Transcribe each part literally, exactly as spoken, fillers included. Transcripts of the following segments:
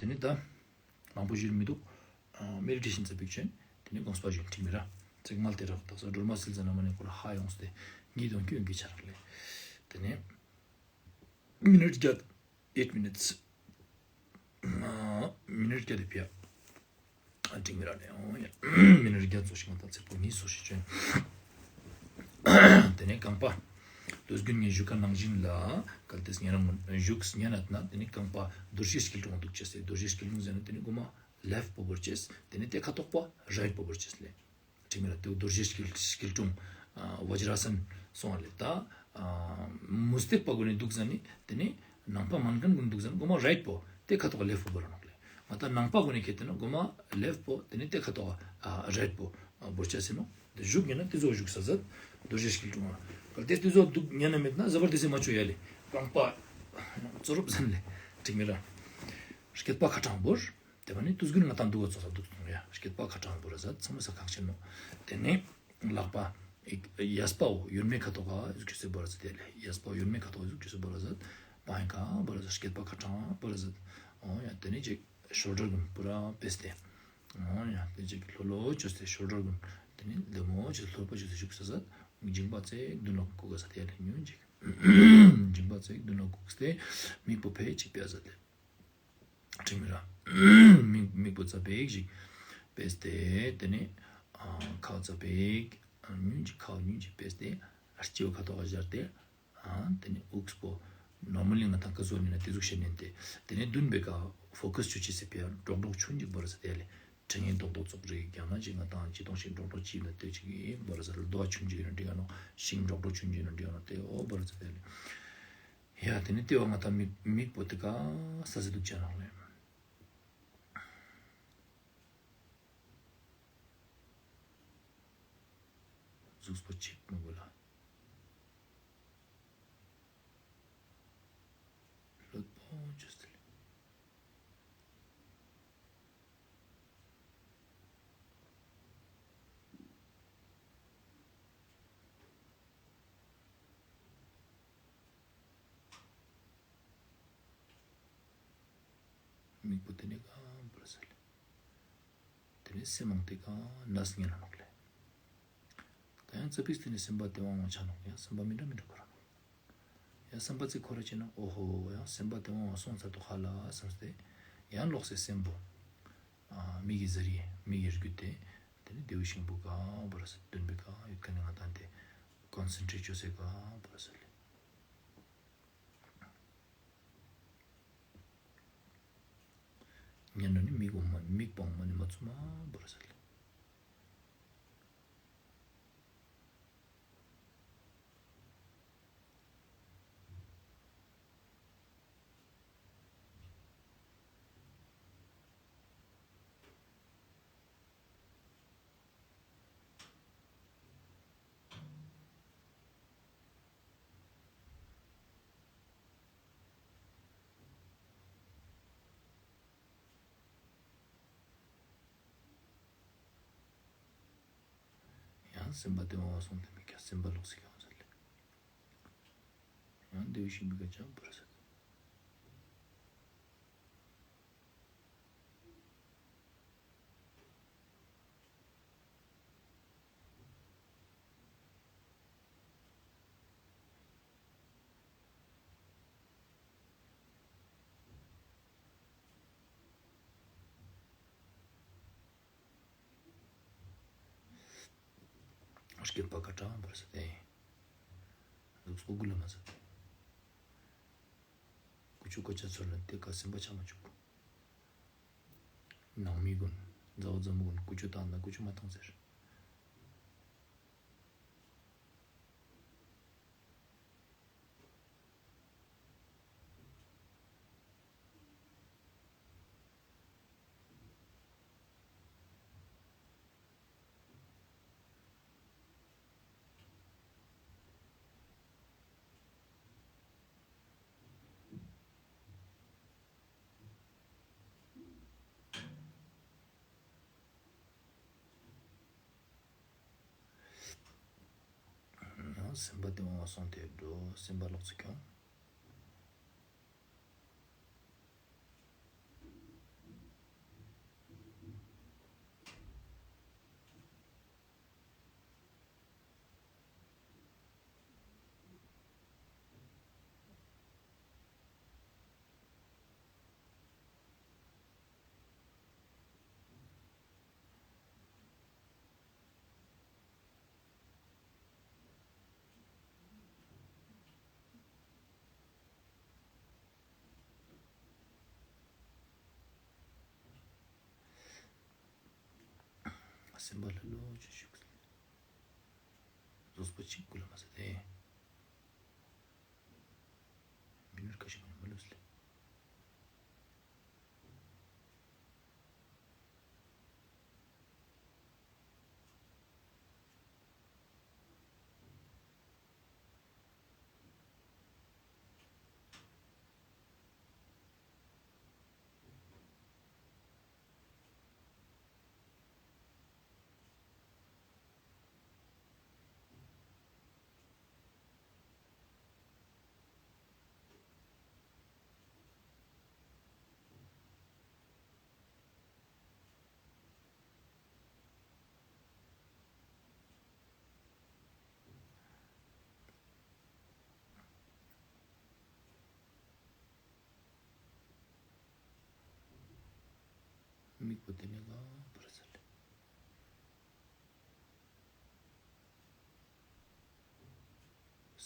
དེ་ནས་ད་མང་པོ་ཞུ་མི་འདུག་མེ་ཌི་ཊེ་ཤན་ཙམ་པིག་བྱས། དེ་ནས་དགོངས་པ་ཞུ་འགྲིག་མི་ར། ཚིག་མངལ་དེ་རག་ད་ས་སྒྲོལ་མ་སིལ་ཟ་ན་མ་ནས་ཁོ་ར་ཧ་ཡོངས་ཏེ་ཉིད་དོན་ཁྱོད་ཀྱི་ཆ་རག་ལས། དེ་ནས་མི་ནིཊ་བརྒྱད། eight minutes. མི་ནིཊ་བརྒྱད་དེ་ཕིའ། འགྲིག་མི་ར་ནས་འོང་ཡ། མི་ནིཊ་བརྒྱད་ཙམ་ཞིག་ང་དང་ཚེ་པོ་གཉིས་སོ་ཞིག་བྱོན། དེ་ནས་རྐང་པ། ལོ་རྒྱུས་ངས་བཞུགས་ཁ་ནང་བཞིན་ལ། གལ་ཏེ་ཉན་རང་བཞུགས་ཉན་ན་ན་དེ་ནས་རྐང་པ་རྡོ་རྗེ་སྐྱིལ་ཀྲུང་འདུག་ཅེས་ཟེར། རྡོ་རྗེ་སྐྱིལ་ཀྲུང་ཟེར་ན་དེ་ནས་གོ་མ་ལེཕ་པོ་བོར་ཅེས། དེ་ནས་དེ་ཁ་ཐོག་པ་རའིཊ་པོ་བོར་ཅེས་ལས། དྲི་མེད་ལ་དེ་རྡོ་རྗེ་སྐྱིལ་སྐྱིལ་ཀྲུང་། ཨ་བ་ཇི་ར་སན་སོང་བ་ལས་ད། ཨ་མུ་སྟེགས་པ་གུན་ནི་འདུག་ཟ་ནི་དེ་ནི་ནང་པ་མན་ཁན་གུན་འདུག་ཟ་ནི་གོ་མ་རའིཊ་པོ་དེ་ཁ་ཐོག་ལེཕ་པོ་བོར་ནོག་ལེ། ང་ད་ནང་པ་གུན་ནི་ཁེ་དེ་ནི་གོ་མ་ལེཕ་པོ་དེ་ནི་དེ་ཁ་ཐོག་ཨ་རའིཊ་པོ་ཨ་བོར་ཆ་ཟེར་ནོག་དེ་བཞུགས་ཉན་ན་དེ་ཚོ་བཞུགས་ས་ཟ། རྡོ་རྗེ་སྐྱིལ་ཀྲུང་ཨ། གལ་ཏེ་དེ་ཚོ་འདུག་ཉན་ན་མེད་ན་ཟ་བར་དེ་སེ་མ་ཆོ་ཡ་ལེ། རྐང་པ་ཙོ་རུབ་ཟན་ལེ། དྲི་མེད་ར། སྐེད་པ་ཁ་ཏྲང་བོར། དེ་བ་ནི་དུས་རྒྱུན་ང་དང་འདུག་བ་ཚོ་ས་འདུག་སོང་ཡ། སྐེད་པ་ཁ་ཏྲང་བོར་ཟ་ཚང་མ་ས་ཁག་ཆེ་ནོ། དེ་ནས་ལག་པ་ཡས་པའོ་ཡོན་མེ་ཁ་ཐོག་ག་ཟུག་ཅུ་སེ་བོར་ཟ་དེ་ལེ། ཡས་པའོ་ཡོན་མེ་ཁ་ཐོག་ཟུག་ཅུ་སེ་བོར་ཟ། པ་ཡན་ཁ་བོར་ཟ། སྐེད་པ་ཁ་ཏྲང་བོར་ཟ། འོ་ཡ་དེ་ནས་ཅིག་ཤོལ་ཌར་གུན་པུ་ར་པེས་ཏེ། འོ་ཡ་དེ་ཅིག་ལྷོ་ལྷོ་ཅོས་ཏེ་ཤོལ་ཌར་གུན་དེ་ནས་ལྡེ་མོ་ཅོས་ལྷོད་པོ་ཅོས་ཏེ་བཞུགས་ས་ཟ། མཇིང་པ་ཙེག་མདུན་ལ་བཀུག་ག་ཟ་དེ་ལེ་ཉུང་ཅིག་མཇིང་པ་ཙེག་མདུན་ལ་བཀུག་སྟེ་མིག་པོ་ཕེ་ཅིག་པེ་ཟ་དེ། དྲི་མེད་ར། མིག་མིག་པོ་ཙ་པིག་ཞིག་པེས་ཏེ། དེ་ནས་ཨ་ཁའུ་ཙ་པིག་ཉུང་ཅིག་ཁའུ་ཉུང་ཅིག་པེས་ཏེ། ཨ་སྤྱི་བོ་ཁ་ཐོག་ག་སྦྱར་ཏེ། ཨ་དེ་ནས་དབུགས་པོ་ནོར་མལ་ལི་ང་དང་ཀ་ཟོ་ནི་ན་དེ་ཟུག་ཤེས་ནན་ཏེ། དེ་ནས་མདུན་པའི་ཀ་ཕོ་ཀས་ཆུ་ཆི་སེ་ཕིའ་ཌོག་ཌོག་ཆུན་ཅིག་བོར་ཟ་དེ་ལེ། དྲི་ངན་ཏོག་ཏོག་ཙོག་རིགས་ཀྱང་ན་ཅིག་ང་དང་ཅི་ཏོང་ཤིང་ཌོག་ཌོག་ཅིག་ན་དེ་ཅིག་བོར་ཟ་ལེ། རྡོ་བ་ཆུན་ཅིག་ན་འགྲིག་ག་ནོ། ཤིང་ཌོག་ཌོག་ཆུན་ཅིག་ན་འགྲིག་ག་ནོ་དེ་འོ་བོར་ཟ་དེ་ལེ། ཡ་དེ་ནས་ལྟེ་བ་ང་དང་མིག་མིག་པོ་དེ་ཀ་ས་ཟེ་འདུག་ཅ་ནང་ལེ། གཟུགས་པོ་གཅིག་མི་དགོས་ལ། ལྷོད་པོ་ཅོས་ཏེ་ལེ། མིག་པོ་དེ་ནས་གང་བོར་ཟ་ལེ། དེ་ནས་སེམས་མང་དེ་གང་ནས་ཉན་ལ་ནོག་ལེ། ད་ཡང་ཙ་པིག་དེ་ནས་སེམས་པ་དེ་དབང་བ་ཆ་ནོག་ཡང་སེམས་པ་མི་འདྲ་མི་འདྲ་ཁོ་ར་ནོག་ཡང་སེམས་པ་ཚིག་ཁོ་ར་ཆེ་ན་ཨོ་ཧོ་ཡང་སེམས་པ་དེ་དབང་བ་སོང་ཚར་དུ་ཧ་ལ་བསམ་སྟེ། ཡང་ལོག་སེ་སེམས་པོ། ཨ་མིག་གི་ཟ་རི་མིག་གི་རྒྱུ་དེ། དེ་ནས་རྡེའུ་ཤིང་བུ་གང་བོར་ཟ་མདུན་པའི་གང་ཡོད་ཁ་ནས་ང་དང་དེ། ཀོན་སེན་ཊྲེཊ་ཅོས་སེ་གང་བོར་ཟ་ལེ། ཉན་ནོ་ནི་མིག་འོང་མ་མིག་པོ་འོང་མ་ནི་མ་བཙུམ་མ་བོར་ཟ་ལེ། ཡང་སེམས་པ་དེ་དབང་བ་སོང་དེ་མིག་ག་སེམས་པ་ལོག་སེ་གང་ཟ་ལེ། ཡང་རྡེའུ་ཤིང་བུ་ག་ཅང་བོར་ཟ། སྐེད་པ་ཀ་ཀྲང་བོར་ཟ་དེ། ལུགས་སོ་དགུ་ལ་མ་ཟ་དེ། ཀུ་ཅོ་ཀ་ཅ་ཚོར་ན་དེ་ཀ་སེམས་པ་ཆ་མ་བཅུག་ནང་མི་ཀུན་མཛའ་བོ་མཛའ་མོ་ཀུན་ཀུ་ཅོ་བཏང་ན་ཀུ་ཅོ་མ་བཏང་ཟེར། ཡང་སེམས་པ་དེ་དབང་བ་སོང་དེ་འགྲོ་སེམས་པ་ལོག་ཚུགས་ཀྱང་། སེམས་པ་ལྷོད་ལྷོད་བྱས་བཞུགས། རྫོགས་པ་གཅིག་པུ་ལ་མ་ཟད་དེ། མི་ནུར་ཁ་ཤས་མ་ལུས་ལེ། མིག་པོ་དེ་ནས་གང་བར་གསལ།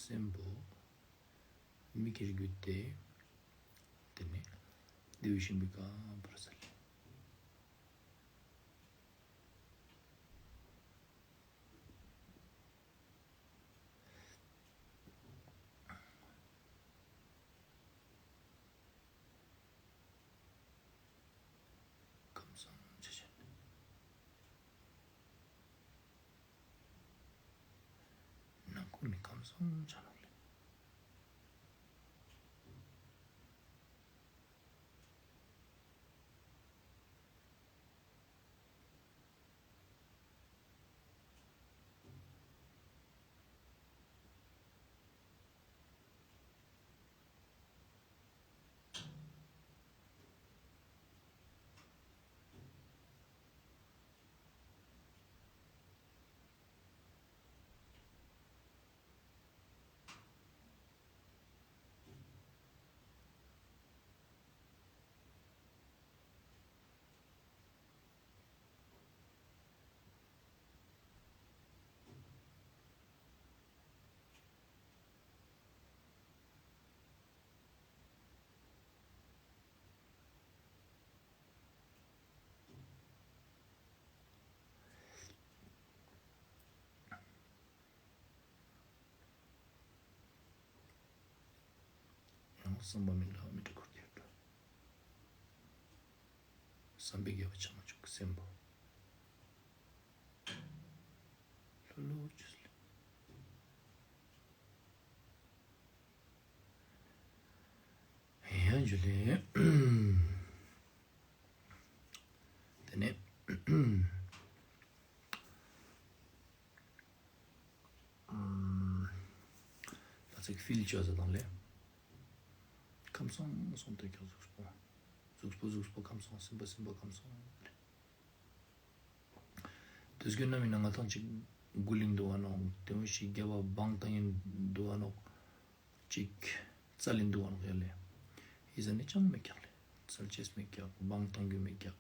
སེམས་པོ་མིག་གིས་བརྒྱུད་དེ། དེ་ནས་ལྡེའུ་ཤིང་པོའི་གང་བར་གསལ། ཁམས་བཟང་ཆ་ཅན། ནང་ཁུག་ནི་ཁམས་བཟང་ཆ་ནོག་ལེ། ཡང་བསམ་པ་མི་འདྲ་བ་མི་འདྲ་འཁོར་གྱི་ཡོད་འགྲོ། བསམ་པའི་རྒྱལ་བ་ཆགས་མ་བཅུག་གི་སེམས་པོ། ལྷོད་ལྷོད་བྱས་ལེ། ཡང་འཇུ་ལེ། དེ་ནས། ཨམ། ད་ཚིག་ཕིལ་བྱོས་ཟེར་དང་ལེ། ཁམས་སངས་སངས་ཏེ་ཀྱང་གཟུགས་པོ། གཟུགས་པོ་གཟུགས་པོ་ཁམས་སངས། སེམས་པ་སེམས་པ་ཁམས་སངས་ལེ། དུས་རྒྱུན་ནམ་ཡིན་ན་ང་ཐང་ཅིག་མགུ་ལིང་འདུག་བ་ནོག་དེ་མོ་ཞིག་རྒྱབ་བ་བང་བཏང་ཡིན་འདུག་བ་ནོག་ཅིག་རྩལ་ཡིན་འདུག་བ་ནོག་ཡ་ལེ། ཡི་ཟ་ནི་ཅང་མེད་ཀྱག་ལེ། རྩལ་ཅེས་མེད་ཀྱག་བང་བཏང་རྒྱུ་མེད་ཀྱག་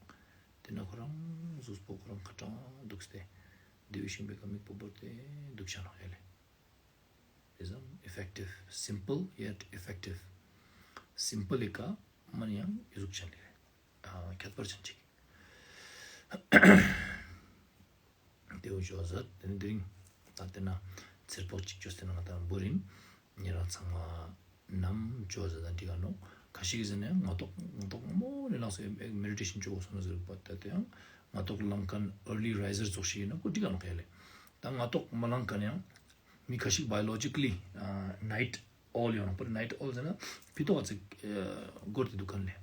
དེ་ན་ཁོ་རང་གཟུགས་པོ་ཁོ་རང་ཁ་གྲང་འདུག་སྟེ། ལྡེའུ་ཤིང་པའི་ཀ་མིག་པོ་བོར་ཏེ་འདུག་ཆ་ནོག་ཡ་ལེ། Is effective, simple yet effective. Simple ཡི་ཀ་མ་ནི་ཡང་ཡི་གཟུགས་ཅན་ལེ། ཨ་ཁྱད་པར་ཅན་ཅིག་དེའུ་ཅོ་ཟ་དེ་ནི་དེ་རིང་ད་དེ་ན་ཚེར་པོག་ཅིག་ཅོས་ཏེ་ན་ང་ད་འབུ་རིན་ཉེ་རང་ཚང་མ་ནམ་ཅོ་ཟ་ད་འགྲིག་ག་ནོ། ཁ་ཤས་ཀྱི་ཟ་ནས་ང་ཏོག་ང་ཏོག་མོ་ནི་ལངས་སེ་མེ་ཌི་ཊེ་ཤན་ཅོ་གོ་སོང་ན་ཟེར་བ་ད་དེ་ཡང་ང་ཏོག་ལངས་མཁན་early riser ཙོགས་ཤིག་ཡིན་ན་ཁོ་འགྲིག་ག་ནོ་ཁ་ལེ། ད་ང་ཏོག་མ་ལངས་མཁན་ཡང་མི་ཁ་ཤས་biologically night owl ཡོང་པར་night owl ཟེར་ན་ཕི་ཏོག་ཙིག་སྒོར་ཏེ་འདུག་ག་ལེ།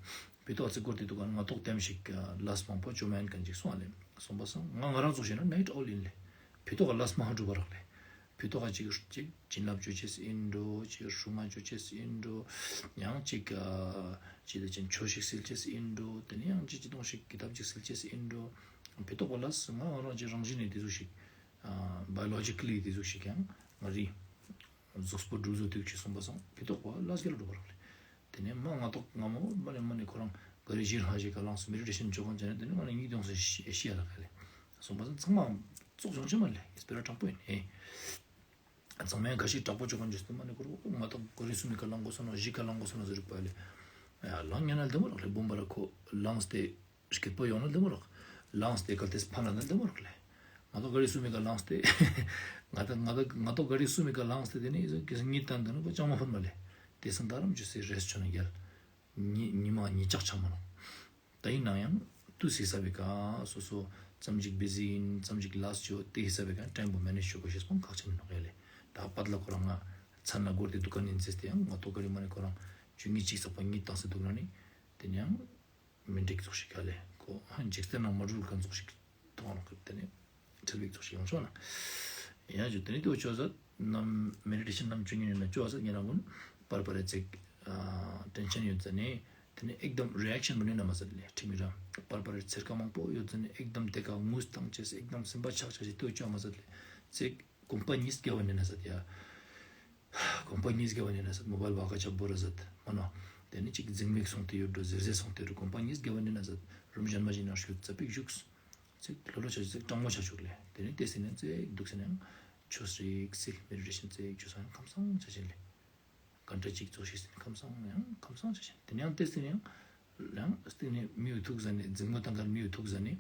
ཕི་ཏོག་ཙིག་སྒོར་ཏེ་འདུག་ག་ང་ཏོག་དེམ་ཞིག་ལས་མང་པོ་ཅོ་མེན་གན་ཅིག་སོང་ཨ་ལེ། སོང་པ་སང་ང་ང་རང་ཚོ་བཤད་ན་night owl ཡིན་ལེ། ཕི་ཏོག་ལས་མང་འགྲོ་བ་རག་ལེ། ཕི་ཏོག་ཅིག་ཅིག་བྱིན་རླབས་ཅོ་ཅེས་ཡིན་འགྲོ། ཅིག་སྲུང་མ་ཅོ་ཅེས་ཡིན་འགྲོ། ཡང་ཅིག་ཅི་ད་ཅན་ཆོས་ཤིག་སིལ་ཅེས་ཡིན་འགྲོ། དེ་ནས་ཡང་ཅིག་ཅི་དོང་ཞིག་གི་ཐབས་ཅིག་སིལ་ཅེས་ཡིན་འགྲོ། ཕི་ཏོག་པ་ལས་ང་ང་རང་ཅིག་རང་བཞིན་ནས་དེ་ཟུག་ཞིག biologically དེ་ཟུག་ཞིག་ཡང་ང་རི་གཟུགས་པོ་གྲུབ་ཟོ་དུས་ཆུ་སོང་པ་སང་ཕི་ཏོག་པ་ལས་རྒྱལ་འགྲོ་བ་རག་ལེ། དེ་ནས་མ་ང་ཏོག་ང་མོ་མ་ནས་མ་ནས་ཁོ་རང་ག་རེ་ཞིག་ཧ་ཞིག་ག་ལངས་སུ་མེ་ཌི་ཊེ་ཤན་ཅོ་གང་བྱས་ནས་དེ་ནས་མ་ནས་ཉིད་ཡོང་སུ་ཤི་ཡ་ལ་ག་ལེ། སོང་པ་སང་ཚང་མ་ཙོག་ཆུང་ཆུང་མ་ལེ་ཡིས་པེ་ར་དྲང་པོ་ཡིན་ཨེ། ཚང་མས་ག་ཞིག་དྲག་པོ་ཅོ་གང་བྱས་སུ་མ་ནས་ཁོ་རང་ང་ཏོག་ག་རེ་སུ་མི་ག་ལངས་གོ་སོང་ན་ཞིག་ག་ལངས་གོ་སོང་ན་ཟེར་རིག་པ་ལེ། ལངས་ཉན་ན་ལྡེ་མོ་རག་ལེ་བུམ་པ་ར་ཁོ་ལངས་ཏེ། སྐྱིད་པོ་ཡོང་ན་ལྡེ་མོ་རག་ལངས་ཏེ་གལ་ཏེ་ཕན་ལ་ན་ལྡེ་མོ་རག་ལེ། ང་ཏོག་ག་རི་སུ་མི་ཀ་ལངས་ཏེ། ང་ཏོག་ང་ཏོག་ང་ཏོག་ག་རི་སུ་མི་ཀ་ལངས་ཏེ་དེ་ནས་གཉིད་བཏང་དུས་ནི་ཁོ་ཅང་མ་ཕན་པ་ལས། དེ་སང་ད་རམ་ཇུ་སི་རེ་སི་ཊི་བྱོས་ན་རྒྱལ། ཉི་ཉི་མ་ཉིད་ཅག་ཆ་མ་ནོག་ད་ཡིན་ན་ཡང་དུས་ཧི་སབ་བི་ཀ་སོ་སོ་ཙམ་ཅིག་བི་ཟི་ཡིན་ཙམ་ཅིག་ལས་ཅོ་དེ་ཧི་སབ་བི་ཀ་ཊའིམ་པོ་མེ་ནེཇ་ཅོ་དགོས་ཤེས་སྤང་ཁག་ཆེན་ནོག་ཡ་ལེ། ད་པད་ལ་ཁོ་རང་ང་མཚན་ལ་སྒོར་དེ་འདུག་ག་ནི་འཛེས་ཏེ་ཡང་ང་ཏོག་ག་རི་མ་ནི་ཁོ་རང་ཇུ་ཉིད་ཅིག་ཚགས་པ་གཉིད་བཏང་སེ་འདུག་ན་ནི་དེ་ནི་ཡང་མི་འགྲིག་ཙོག་ཞིག་ག་ལེ། ཁོ་འཇིག་རྟེན་ནང་མ་འགྲུལ་མཁན་ཙོག་ཞིག་མཐོང་རོགས་ཀྱི་དེ་ནི་ཁྲེལ་བིག་ཙོག་ཞིག་ཡོང་ཆོག་ན། ཡང་ཅུ་དེ་ནི་དེ་བོ་ཅོ་ཟ་ནམ་མེ་ཌི་ཊེ་ཤན་ནམ་ཅུ་ཉིན་ཡོད་ན་ཅོ་ཟ་ཉེ་རང་གུན་པར་པར་རེ་ཙིག་ཊེན་ཤན་ཡོད་ཟ་ནི་དེ་ནི་ཨེག་དམ་རི་ཨེག་ཤན་མི་ནི་ན་མ་ཟད་ལེ་ཁྲིམ་མི་ར་པར་པར་རེ་ཚེར་ཀ་མང་པོ་ཡོད་ཟ་ནི་ཨེག་དམ་དེ་ཀ་ངུས་བཏང་ཅེས་ཨེག་དམ་སེམས་པ་ཆག་ཆག་ཞིག་དེ་བོ་ཅོ་མ་ཟད་ལེ་ཙིག་གོམ་པ་གཉིས་བརྒལ་བ་ནི་ན་ཟ་དེ་ཡ། གོམ་པ་གཉིས་བརྒལ་བ་ནི་ན་ཟ་མོ་བལ་བ་ཀ་ཆ་བོ་ར་ཟད་མ་ནོ། དེ་ནི་ཅིག་འཛིང་མིག་སོང་སྟེ་ཡོད་འགྲོ་ཟེར་ཟེར་སོང་སྟེ་རུ་གོམ་པ་གཉིས་བརྒལ་བ་ནི་ན་ཟ་རུམ་གཞན་མ་ཞིག་ནང་ཤོད་ཙ་པིག་བཞུགས། ཚིག་ལོ་ལོ་ཆ་ཞིག་ཚིག་སྤྲང་མོ་ཆ་ཞུགས་ལེ། དེ་ནི་ཏེ་སི་ནས་ཚིག་འདུག་སེ་ནས་ཆོས་རིག་སིལ་མེ་ཌི་ཊེ་ཤན་ཚིག་ཆོས་སང་ཁམས་སང་ཆ་ཞིག་ལེ། ག་འདྲ་ཅིག་ཚོགས་ཤིག་ཟིན་ཁམས་སང་ཡང་ཁམས་སང་ཆ་ཞིག་དེ་ནས་ཡང་ཏེ་སི་ནས་ཡང་སྟེང་ནས་མིའུ་ཐུག་ཟ་ནས་འཛིང་མོ་བཏང་གར་མིའུ་ཐུག་ཟ་ནས་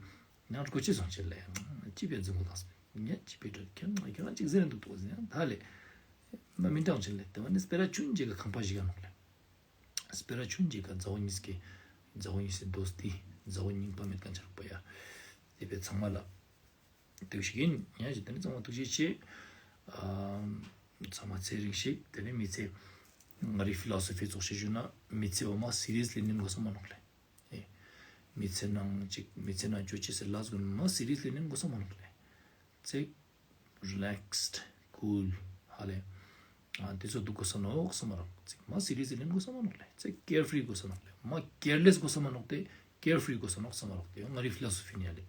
ཡང་སྒོ་ཕྱེ་སོང་ཆེ་ལེ། ཅི་པའི་འཛིང་མོ་བཏང་སོང་ངས་ཅི་པའི་དྲ་ཁྱེད་ཁྱེད་རང་ཅིག་ཟེར་འདུག་ཏོ་ཟེར་ཡང་ད་ལེ་མ་མི་འདྲ་ཆེ་ལེ། དེ་བ་ནི་སྤེ་ར་ཆུན་ཅིག་གི་ཁང་པ་ཞིག་ག་ནོག་ལེ། སྤེ་ར་ཆུན་ཅིག་ག་མཛའ་བོ་གཉིས་ཀྱི་མཛའ་བོ་གཉིས་སི་དོ་སྟི་མཛའ་བོ་རྙིང་པ་མེད་ཀ་འཆར་པ་ཡ། དེ་པའི་ཚང་མ་ལ་དུག་ཞིག་ཡིན་ཡང་ཞིག་དེ་ནི་ཚང་མ་ཐུགས་རྗེ་ཆེ། ཨ་ཚང་མ་ཚེ་རིང་ཞིག་དེ་ནི་མི་ཚེ་ང་རི་ཕི་ལོ་སོ་ཕི་ཙོགས་ཤིག་ཞུ་ན་མི་ཚེ་བ་མ་སི་རི་ཡས་ལི་ནིན་དགོས་ས་མ་ནོག་ལེ། ཨེ། མི་ཚེ་ནང་ཅིག་མི་ཚེ་ནང་ཅོ་ཅི་སེ་ལ་སྒོ་མ་སི་རི་ཡས་ལི་ནིན་དགོས་ས་མ་ནོག་ལེ། ཚེ་རི་ལེག་སི་ཌི་ཀུལ་ཧ་ལེ། ཨ་དེ་ཚོ་འདུག་དགོས་ས་ནོག་ས་མ་རོག་ཚིག་མ་སི་རི་ཡས་ལི་ནིན་དགོས་ས་མ་ནོག་ལེ། ཚེ་ཀེར་ཕི་རི་དགོས་ས་མ་ནོག་ལེ། མ་ཀེར་ལེ་སི་དགོས་ས་མ་ནོག་དེ། ཀེར་ཕི་རི་དགོས་ས་ནོག་ས་མ་རོག་དེ་ང་རི་ཕི་ལོ་སོ་ཕི་ནི་ཡ་ལེ།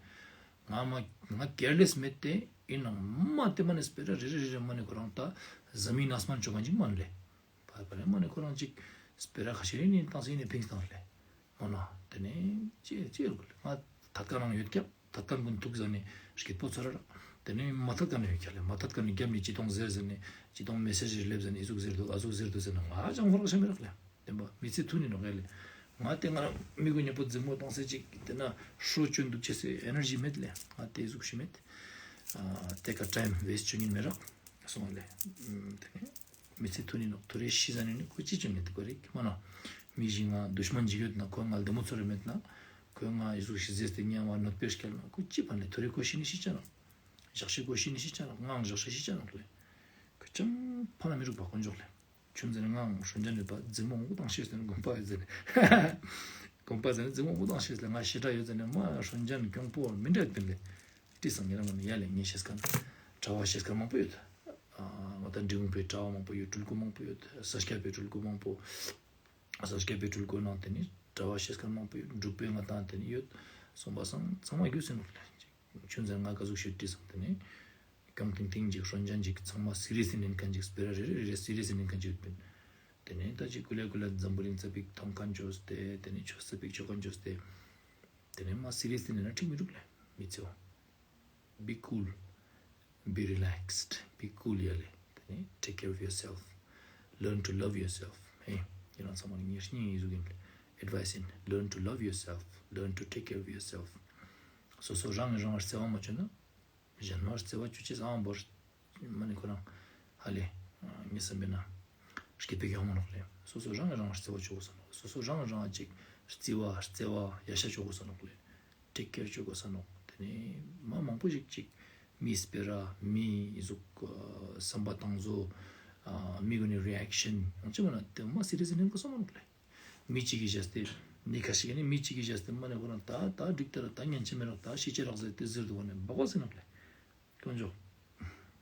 ང་མ་ང་ཀེར་ལེ་སི་མེད་དེ་ཡིན་ནང་མ་དེ་མ་ནི་སྤེ་ར་རེ་རེ་རེ་རེ་མ་ནི་ཁོ་རང་ད་ཟ་མི་ན་སྨན་ཅོ་ག་ཅིག་མ་ནི་ལེ། བར་བར་མ་ནི་ཁོ་རང་ཅིག་སྤེ་ར་ཁ་ཤས་ནི་བཏང་སི་ནི་ཕིང་སྟངས་ལེ། མ་ན་དེ་ནས་ཅེ་ཅེ་རུ་ང་ཐད་ཀ་ནང་ཡོད་ཀྱང་། ཐད་ཀ་ཀུན་ཐུག་ཟ་ནས་སྐད་པོ་ཚོར་ར། དེ་ནས་མ་ཐད་ཀ་ནས་ཡོད་ཀྱང་ལེ། མ་ཐད་ཀ་ནས་རྒྱབ་ནས་ཅི་གཏོང་ཟེར་ཟེར་ནས་ཅི་གཏོང་མེ་སེ་ཇི་སླེབས་ཟེར་ནས་ཨི་ཟུག་ཟེར་འདུག་ཨ་ཟུག་ཟེར་འདུག་ཟེར་ན་ང་ཅང་ཧོར་ཤ་མི་རག་ལེ། དེ་པ་མི་ཚེ་ཐུ་ནི་ནོག་ཡ་ལེ། ང་དེ་ང་རང་མི་གུ་ཉེ་པོ་འཛིང་མོ་བཏང་སེ་ཅིག་དེ་ན་ཧྲོ་ཅོན་འདུག་ཅེས་སེ་ཨེ་ནར་ཇི་མེད་ལེ། ང་དེ་ཟུག་ཤི་མེད། ཨ་དེ་ཀ་ཊའིམ་ཝེ་སི་ཊི་ཅོ་ཉིན་མི་རག་སོང་ལེ། དེ་ནས། མི་ཚེ་ཐུ་ནི་ནོག་ཐུ་རེ་ཤི་ཟ་ནི་ནི་ཁོ་ཅི་ཅི་མེད་དེ་ཁོ་རེ་མ་ན། མི་ཞིག་ང་དུཤ་མན་ཅིག་ཡོད་ན་ཁོ་ང་ལ་དེ་མོ་ཚོར་རེ་མེད་ན། ཁོས་ང་ཡི་ཟུག་ཤི་ཟེར་ཏེ་ཉལ་བ་ནོད་པེ་སྐྱལ་ན་ཁོ་ཅི་ཕན་ལེ། ཐུ་རེ་ཁོ་ཤི་ནི་ཤི་ཆ་ནོག་ཞག་ཤི་ཁོ་ཤི་ནི་ཤི་ཆ་ནོག་ངའང་ཞག་ཤི་ཤི་ཆ་ནོག་ལེ། ཁོ་ཅང་ཕན་ན་མི་རུག་པ་དཀོན་མཆོག་ལེ། ཆུན་ཟེར་ནི་ངའང་ཧྲོན་ཅན་ཡོད་པ་འཛིང་མོ་འུ་དང་ཤེས་ཟེར་ནི་དགོན་པ་ཡོད་ཟེར་ནི། དགོན་པ་ཟེར་ནི་འཛིང་མོ་འུ་དང་ཤེས་ལེ། ང་ཤི་དྲ་ཡོད་ཟེར་ནི་མ་ཧྲོན་ཅན་གྱོང་པོ་མི་འདྲ་ཡོད་པིན་ལེ། ཏི་སང་ཉེ་རང་ངོ་ནས་ཡ་ལེ་ངས་ཤེས་མཁན། གྲྭ་བ་ཤེས་མཁན་མང་པོ་ཡོད། ཨ་ང་ད་འབྲི་གུང་པའི་གྲྭ་བ་མང་པོ་ཡོད། སྤྲུལ་སྐུ་མང་པོ་ཡོད། ས་སྐྱ་པའི་སྤྲུལ་སྐུ་མང་པོ། ས་སྐྱ་པའི་སྤྲུལ་སྐུ་ནང་དེ་ནི་གྲྭ་བ་ཤེས་མཁན་མང་པོ་ཡོད། འབྲུག་པའི་ང་དང་དེ་ནི་ཡོད། སོང་པ་སང་ཚང་མ་རྒྱུས་ཟིན་ནོག་ལེ། ཆུན་ཟེར་ང་ག་ཟུག་ཤོད་དྲི་སང་དེ་ནི། གྱོང་ཐིང་ཐིང་ཅིག་ཧྲོན་ཅན་ཅིག་ཚང་མ་སི་རི་ཡས་ལི་ནན་མཁན་ཅིག་སྤེ་ར་རེ་རེ་རེ་རེ་སི་རི་ཡས་ལི་ནན་མཁན་ཅིག་ཡོད་པིན། དེ་ནས་ད་ཅིག་ཀུ་ལེ་ཀུ་ལེ་འཛམ་བུ་གླིང་ཙ་པིག་མཐོང་མཁན་ཅོས་ཏེ་དེ་ནས་ཆོས་ཙ་པིག་ཆོ་མཁན་ཅོས་ཏེ། དེ་ནས་མ་སི་རི་ཡས་ལི་ནན་ན་འགྲིག་མི་འདུག་ལེ། མི་ཚེའོ། Be cool. Be relaxed. Be cool ཡ་ལེ། དེ་ནས་take care of yourself. Learn to love yourself. ཧེ། ཡིན་ན་ཚང་མ་ལ་ངེས་སྙིང་ཡིན་ཟུག་ཡིན། Advice ཡིན། Learn to love yourself. Learn to take care of yourself. སོ་སོ་རང་གིས་རང་ལ་བརྩེ་བ་མ་བྱུང་ན། གཞན་མར་བརྩེ་བ་ཅུ་ཅེས་ཨང་བོར། མ་ནི་ཁོ་རང་། ཧ་ལེ། ངས་བསམ་པས་ན། སྐྱིད་པའི་ཡོང་མ་ནོག་ལེ། སོ་སོ་རང་རང་བརྩེ་བ་ཅོ་དགོས་ས་ནོག་སོ་སོ་རང་རང་ཅིག་བརྩེ་བ་བརྩེ་བ་ཡ་ཤ་ཅོ་དགོས་ས་ནོག་ལེ། ཊེག་ཀེར་ཅོ་དགོས་ས་ནོག་དེ་ནས་མ་མང་པོ་ཞིག་ཅིག་མི་སྤེ་ར་མི་ཟུག་བསམ་པ་བཏང་བཟོ། མི་གུན་ནི་རི་ཨེག་ཤན་ཡང་ཅི་མ་ན་དེ་མ་སི་རི་ཡས་ནན་དགོས་ས་མ་ནོག་ལེ། མི་གཅིག་གིས་བྱས་ཏེ། ནི་ཁ་ཤས་ནི་མི་གཅིག་གིས་བྱས་ཏེ་མ་ནི་ཁོ་རང་ད་ད་འགྲིག་ཏེ་ར་ད་ཉན་ཆེ་མེ་རག་ད་ཤི་ཆེ་རག་ཟེར་ཏེ་ཟེར་འདུག་བ་ནི་སྦག་སྦག་ཟེར་ནོག་ལེ། དཀོན་མཆོག